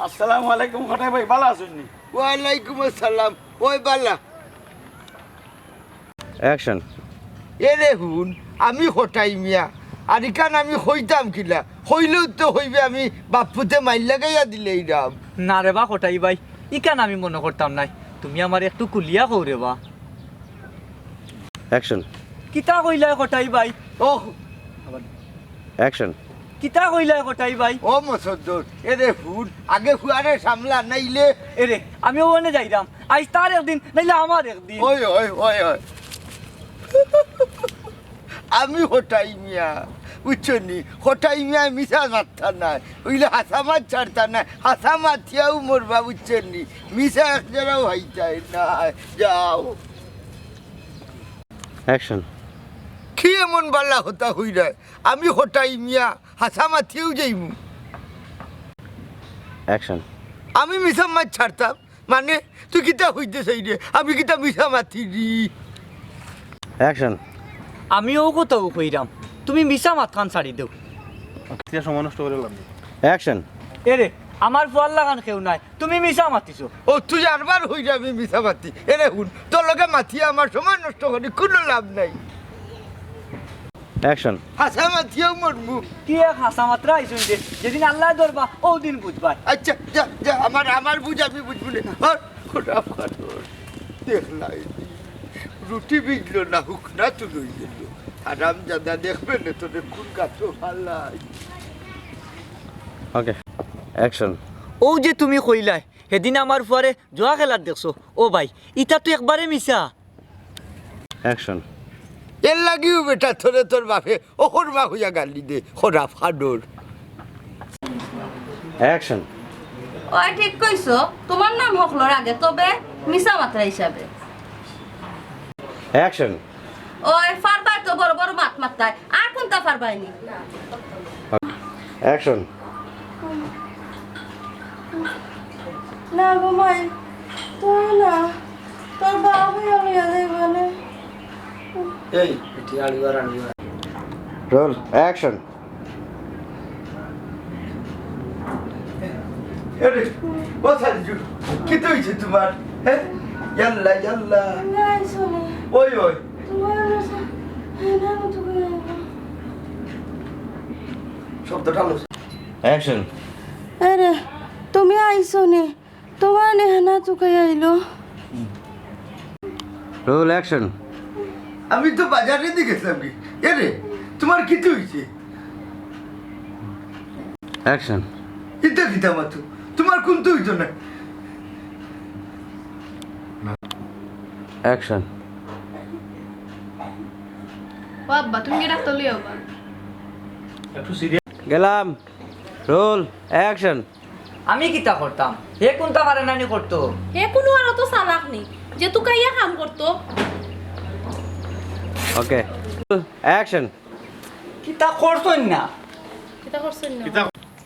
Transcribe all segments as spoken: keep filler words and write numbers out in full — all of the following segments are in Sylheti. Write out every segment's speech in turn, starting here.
আসসালামু আলাইকুম কটাই ভাই, ভালা আছইন নি? ওয়ালাইকুম আসসালাম। ওই বালা। অ্যাকশন। এরে হুন, আমি কটাই মিয়া, আর ইখান আমি কইতাম কিলা? কইলেউ তো কইবে আমি বাপ্পুতে মাইর লাগাইয়া দিলাইরাম। না রে বা কটাই ভাই, ইখান আমি মনো করতাম নায়, তুমি আমারে একটু খুলিয়া কও রে বা। অ্যাকশন। কিতা কইলায় কটাই ভাই? ও। অ্যাকশন। কিতা কইলায় কটাই ভাই? ও মসদ্দর, এরে হুন, আগে ফুয়ারে সামলা নাইলে। এরে, আমি অনে যাইরাম, আইজ তার একদিন, নাইলে আমার একদিন। ওই, ওই, ওই, ওই। আমি কটাই মিয়া, বুঝছো নি? কটাই মিয়া মিছা মাততা নায়, অইলে হাছা মাত ছাড়তা নায়, হাছা মাতিয়াউ মরবা, বুঝছো নি? মিছা এক জরাও খাইতায় নায়, যাও। অ্যাকশন। কি এমন বালা কথা কইরায়? আমি কটাই মিয়া, হাছা মাতিয়াউ যাইমু। অ্যাকশন। আমি মিছা মাত ছাড়তাম? মানে, তুই কিতা কইতে চাইরে? আমি কিতা মিছা মাতিরি? অ্যাকশন। আমি অউ কথাউ কইরাম, তুমি মিছা মাতখান ছাড়ি দেও। আচ্ছা, সময় নষ্ট করিয়া লাভ নাই। অ্যাকশন। এরে, আমার ফুয়ার লাখান কেউ নাই, তুমি মিছা মাতিছো। ও, তুই আরবার কইরে আমি মিছা মাতি? এরে হুন, তোর লগে মাতিয়া আমার সময় নষ্ট করি কুনু লাভ নাই। অ্যাকশন। হাছা মাতিয়াউ মরমু। কি এক হাছা মাতরা আইছইন যে, যেদিন আল্লায় ধরবা, অউ দিন বুঝবায়। আচ্ছা, যা, যা, আমার, আমার বুঝ আমি বুঝমু নে। হর, খোদা ফাটর। দেখলাই, রুটি ভিজলো না, হুকনা তুলই গেল। হারামজাদা দেখবে না তোরে কোন গাছো ফালাই। ওকে, অ্যাকশন। অউ যে তুমি কইলায়, হেদিন আমার ফুয়ারে জুয়া খেলাত দেখছো। ও ভাই, ইতা তো একবারে মিছা। অ্যাকশন। এর লাগিউ বেটা তোরে তোর বাপে অকর্মা কইয়া গালি দে, খোদা ফাটর। অ্যাকশন। অয় ঠিক কইছো, তুমার নাম হকলর আগে, তবে মিছা মাতরা হিসাবে। অ্যাকশন। অয় ফারবায় তো বড় বড় মাত মাততায়, আর কুনতা ফারবায় নি? অ্যাকশন। না গো মাই, তুই না, তোর বাপ অইয়া লইয়া যাইবা নে। এই, এটি আড়ুয়া, আড়ুয়া। Role, action. এরে, ও সাজু, কিতা অইছে তুমার? হ্যাঁ? ইয়াল্লা, ইয়াল্লা। না, আইসো না। ওই, ওই। তুমার না, না, না, তুমি আইবা। শব্দটা লো। অ্যাকশন। আরে, তুমি আইসো নি? তুমার নেহানা চুকাই আইলো। Role action. আমি তো বাজারেদি গেছিলাম কি। এরে, তুমার কিতা অইছে? অ্যাকশন। ইতা কিতা মাতো? তুমার কুন্তা অইতো না। অ্যাকশন। ও আব্বা, তুমি কি ডাক্তার লইয়া আইবা? একটু সিরিয়াস। গেলাম। Roll action. আমি কিতা করতাম? হে কুন্তা পারে না নি করতো? হে কুনু আর অত চালাক নি যে তুকাইয়া কাম করতো। ওকে। অ্যাকশন। কিতা করছইন না? কিতা করছইন না?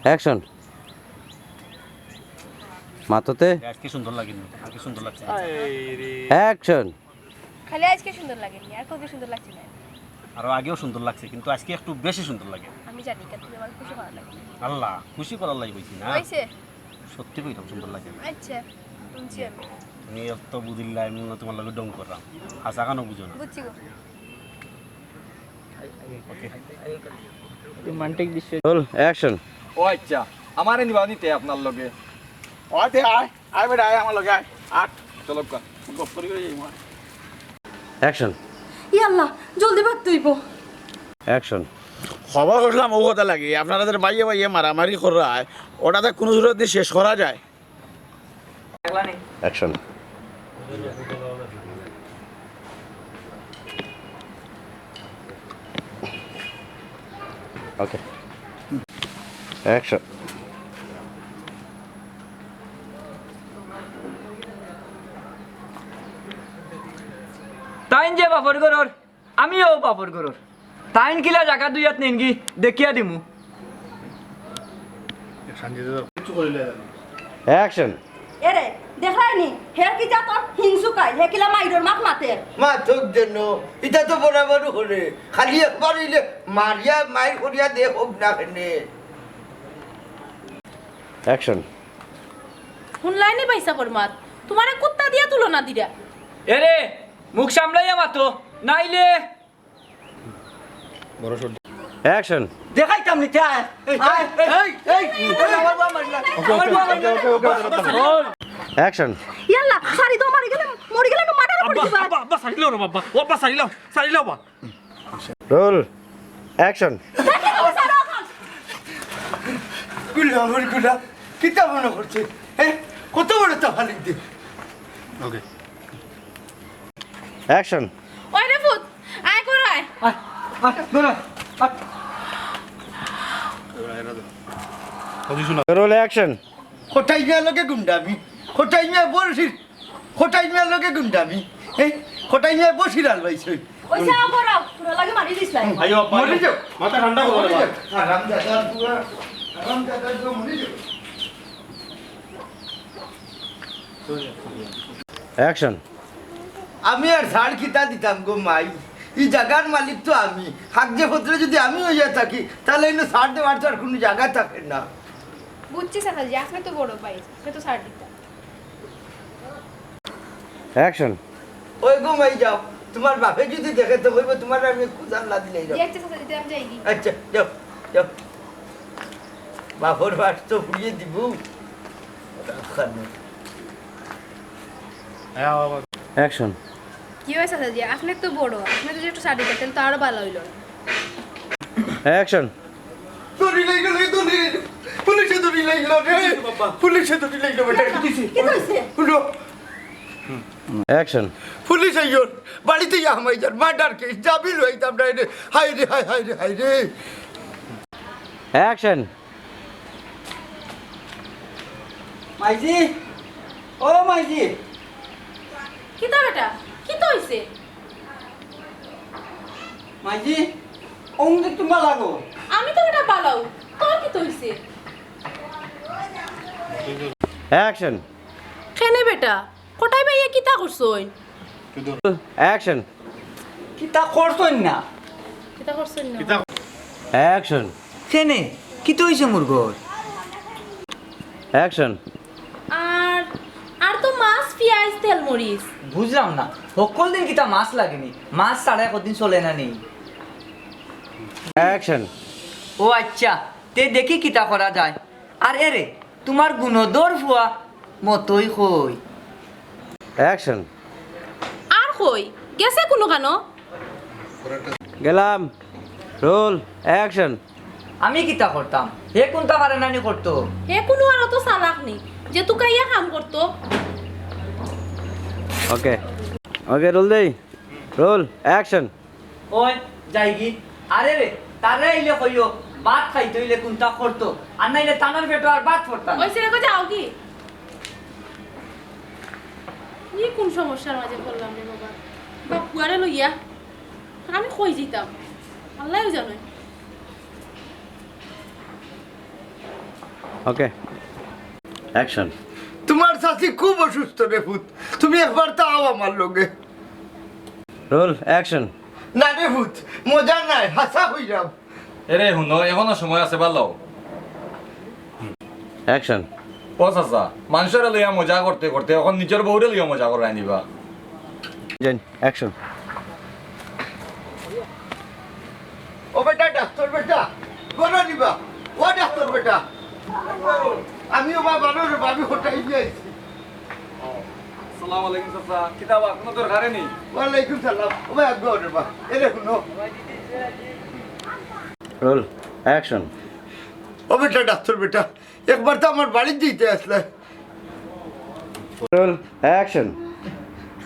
অ্যাকশন। মাততে। আজকে সুন্দর লাগেনি, আজকে সুন্দর লাগছে। অ্যাকশন। খালি আজকে সুন্দর লাগেনি, আর কালকে সুন্দর লাগছে না। আরো আগেও সুন্দর লাগছে, কিন্তু আজকে একটু বেশি সুন্দর লাগে। আমি জানি, কারণ তুমি আমারে খুশি করার লাগি। আল্লাহ, খুশি করার লাগি কইছি না। অইছে? সত্যি কইলাম, সুন্দর লাগে। আচ্ছা, শুনছি আমি। তুমি এত বুঝিল্লা, আমি মনে হয় তুমার লগে ঢং করলাম। হাছা কানো বুঝো না। বুঝছি গো। ওকে। Roll action. ও আচ্ছা, আমারে নিবা নিতে আপনার লগে? ও আতে আয়। আয় বেটা, আয় আমার লগে আয়। আট, চলো গা। গপ করি করি যাইমু, আয়। অ্যাকশন। ই আল্লাহ, জলদি ভাগতে অইবো। অ্যাকশন। খবর করলাম ও কথা লাগি, আপনারাদের বাইয়ে বাইয়ে মারামারি করায়, ওটাতে কুনু সুরত শেষ করা যায়? অ্যাকশন। ওকে। অ্যাকশন। তাইন যে বাপর ঘরর, আমিও বাপর ঘরর। তাইন কিলা জাগা দুই আত নেইনগি, দেখিয়া দিমু। অ্যাকশন। এরে, দেখরায় নি, হে কিতা তোর হিংসুকাই, হে কিলা মাইরর মাত মাতে। মাতউক যেন, ইতা তো বরাবর করে। খালি একবার অইলে মারিয়া, মাইর করিয়া দে হোক না কেনে। অ্যাকশন। হুনলায়নি ভাইসাবর মাত? তুমারে কুত্তা দিয়া তুলনা দিরা। এরে, মুখ সামলাইয়া মাতো, নাইলে। অ্যাকশন। দেখাইতাম নি, আয়। এই, এই, এই, এই, এই, আমার বাবা মারলা। ওকে, আমার ওকে, বাবা ওকে, মারলা। ওকে, ওকে, ওকে, ওকে। অ্যাকশন। ইয়াল্লা, সারি তো মারি গেলে, মরি গেলে তো মার্ডার করি আব্বা, দিবা। আব্বা, আব্বা, সারিলাও রে বাবা। ও আব্বা, সারিলাও, সারিলাও বা। Roll, action. গুলা, আমার গুলা, কিতা মনে করছে? হ্যাঁ? কত বড় তাফালিক দে। ওকে। অ্যাকশন। ওই রে ফুত, আয় করায়। আয়, আয়, ধরে আয়, আয়। পজিশন। Roll, action. কটাই মিয়ার লগে গুন্ডামি, কটাই মিয়া বড়শির, কটাই মিয়ার লগে গুন্ডামি, এই কটাই মিয়া বড়শির আলবাইছে। ওই চা করো, পুরো লাগে মারি দিস নাই। আইও, আব্বা, মরে যাও। মাথা ঠান্ডা করো, মরে আব্বা। যাও। আরাম দাদা, পুরা আরাম দাদা, তো মরে যাও। অ্যাকশন। আমি আর ছাড় কিতা দিতাম গো মাই, ই জাগার মালিক তো আমি। হাক যে পত্রে যদি আমি হইয়া থাকি, তাহলে এনে ছাড় দেওয়ার তো আর কোনো জাগা থাকে না। বুঝছি চাচাজি, আপনি তো বড় ভাই, আপনি তো ছাড় দিতা। অ্যাকশন। ওই গো মাই যাও, তোমার বাপে যদি দেখে তো কইবো তোমার আমি কুদাল লাদি লই যাও। জি, আচ্ছা চাচাজি, তে আমি যাই কি? আচ্ছা, যাও, যাও। বাপর বাস তো ফুরিয়ে দিব। অ্যাকশন। কি হয়েছে চাচাজি? আপনি তো বড়, আপনি যদি একটু ছাড় দিতেন, তাহলে তো আরো ভালো হইল। অ্যাকশন। ধরি লইল রে, ধরি লইল। পুলিশে ধরি লইল রে। বাবা। পুলিশে ধরি লইল বেটা। কি হইছে? কি হইছে? উঠো। অ্যাকশন। পুলিশ আইয়র, বাড়িতে ইয়া হামাই যার, মার্ডার কেস, জামিন লইতাম না রে। হায় রে, হায়, হায় রে, হায় রে। অ্যাকশন। মাইজি, ও মাইজি। কিতা বেটা? কিতা হইছে? মাইজি, অমুক তুমি লাগো। আমি তো বেটা পালাও, তোর কিতা হইছে? অ্যাকশন। কেনে বেটা? কটাই ভাইয়ে কিতা করছইন? অ্যাকশন। কিতা করছইন না? কিতা করছইন না? অ্যাকশন। কেনে? কিতা হইছে মুরগর? অ্যাকশন। আর, আর তো মাছ, পিয়াজ, তেল, মরিচ। বুঝলাম না, হক্কল দিন কিতা মাছ লাগেনি? মাছ ছাড়া একদিন চলে না নি? অ্যাকশন। ও আচ্ছা, তে দেখি কিতা করা যায়। আর এরে, তোমার গুণধর ফুয়া মতই কই? অ্যাকশন। আর কই? গেছে কুনু কানো? গেলাম। Roll, action. আমি কিতা করতাম? হে কুনতা পারে না নি করতো? হে কুনু আর অত চালাক নি যে তুকাইয়া কাম করতো। ওকে। ওকে, রোল দেই। Roll, action. ওই, যাইগি। আরে রে, তারে আইলে কইও, ভাত খাইতে অইলে কুনতা করতো, আর নাইলে তানর পেটো আর ভাত পড়তা না। ওই ছেলে কই যাও কি? ই কুন সমস্যার মাঝে পড়লাম রে বাবা? বাপ পুয়ারে লইয়া আমি কই যাইতাম? আল্লাহউ জানে। ওকে। অ্যাকশন। তোমার চাচি খুব অসুস্থ রে পুত, তুমি একবার তা আও আমার লগে। Roll, action. না রে পুত, মজা নাই, হাছা কইরাম। এরে হুনো, এখনো সময় আছে, ভালা অও। অ্যাকশন। ও চাচা, মানষরে লইয়া মজা করতে করতে অখন নিজর বউরে লইয়া মজা করাই নিবা। যাইন, অ্যাকশন। ও বেটা, ডাক্তর বেটা, ঘরো নিবা। ও ডাক্তর বেটা, আমিও বাবা রে, আমি হোটেল গিয়া আইছি। আসসালামু আলাইকুম চাচা, কিতা বা, কুনু দরকারে নি? ওয়ালাইকুম সালাম। ও ভাই, আগে রে বা, এরে হুনো। Role, action. ও বেটা, ডাক্তর বেটা, একবার তো আমার বাড়িত যাইতে আসলে। Roll, action.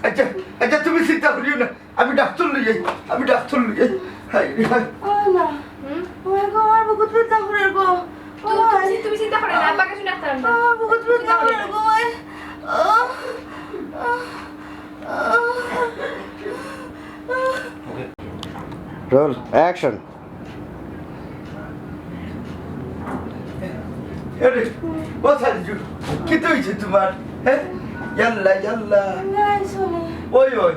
আচ্ছা, আচ্ছা, তুমি চিন্তা করিও না, আমি ডাক্তর লই যাই, আমি ডাক্তর লই যাই। হায় রে, হায়। ও না। হুম? ও গো, আমার বুকুত ব্যথা করে গো। তুমি, তুমি, তুমি চিন্তা করো না, আব্বাকে শুনে ডাক্তার আনবো। আমার বুকুত ব্যথা করে গো। ও, ও, ও। Role, action. এরে, ও সাজু, কিতা হইছে তোমার? হ্যাঁ? ইয়াল্লা, ইয়াল্লা। ওই, ওই।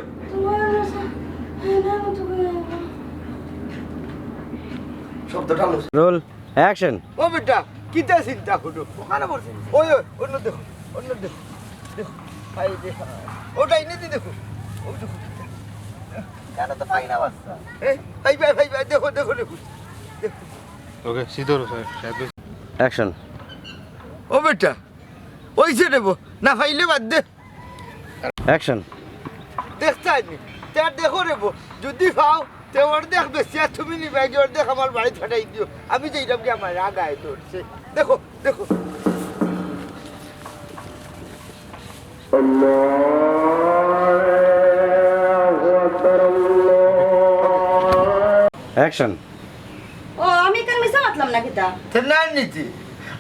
শব্দটা লো। Role, action. ও বেটা, কিতা চিন্তা করো? ওখানে বলছি। ওই, ওই, অন্য দেখো। অন্য দেখো, দেখো, হায় রে হায়। ও ডাইনে দি দেখো, ও দেখো। কেন তো পাই না বাচ্চা? এ, ভাই, ভাই, ভাই, ভাই, দেখো, দেখো, দেখো, দেখো। ওকে, সিধা রো, স্যার, স্যার। অ্যাকশন। ও বেটা, ওই যে নেবো, না পাইলে বাদ দে। অ্যাকশন। দেখতে আইনি, তার দেখো রেবো, যদি পাও, তে অর্ধেক বেশি আর তুমি নিবা গিয়া, অর্ধেক আমার বাড়িত ফাটাই দিও। আমি যে এরকম কি আমার রাগ আয় ধরছে। দেখো, দেখো। অ্যাকশন। ও, আমি কেন মিছা মাতলাম না কিতা? তে না নিতে,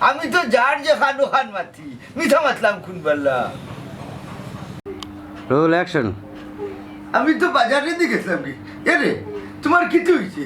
আমি তো যার যে খানো খান মাতি, মিছা মাতলাম কোন বেলা? Role action. আমি তো বাজারে দি গেছিলাম কি। এ রে, তোমার কিতা হইছে?